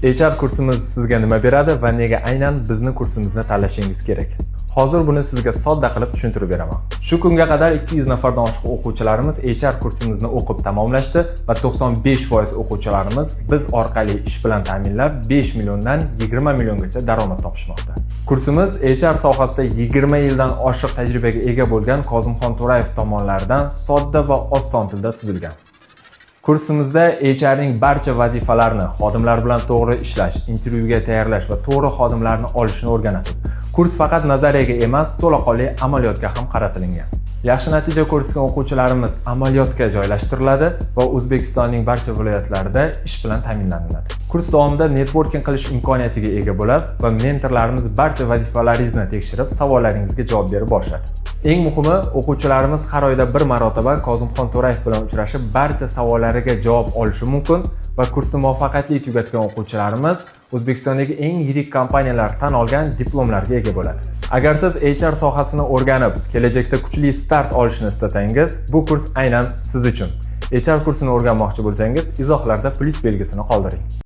HR kursimiz sizga nima beradi va nega aynan bizni kursimizni tanlashingiz kerak? Hozir buni sizga sodda qilib tushuntirib beraman. Shu kunga qadar 200 nafardan oshiq o'quvchilarimiz HR kursimizni o'qib tamomlashdi va 95% o'quvchilarimiz biz orqali ish bilan ta'minlab, 5 milliondan 20 milliongacha daromad topishmoqda. Kursimiz HR sohasida 20 yildan oshiq tajribaga ega bo'lgan Kozimxon To'rayev tomonlaridan sodda va oson tilda tuzilgan. Kursimizda HRning barcha vazifalarini, xodimlar bilan to'g'ri ishlash, intervyuga tayyorlash va to'g'ri xodimlarni olishni o'rganasiz. Kurs faqat nazariyaga emas, to'laqonli amaliyotga ham qaratilingan. Yaxshi natija ko'rsatgan o'quvchilarimiz amaliyotga joylashtiriladi va O'zbekistonning barcha viloyatlarida ish bilan ta'minlaniladi. Kurs davomida networking qilish imkoniyatiga ega bo'lasiz va mentorlarimiz barcha vazifalaringizni tekshirib, savollaringizga javob berib borishadi. Eng muhimi, o'quvchilarimiz har oyda bir marotaba Kozimxon To'rayev bilan uchrashib, barcha savollariga javob olishi mumkin va kursni muvaffaqiyatli tugatgan o'quvchilarimiz O'zbekistondagi eng yirik kompaniyalar tan olgan diplomlarga ega bo'ladi. Agar siz HR sohasini o'rganib, kelajakda kuchli start olishni istasangiz, bu kurs aynan siz uchun. HR kursini o'rganmoqchi bo'lsangiz, izohlarda plyus belgisini qoldiring.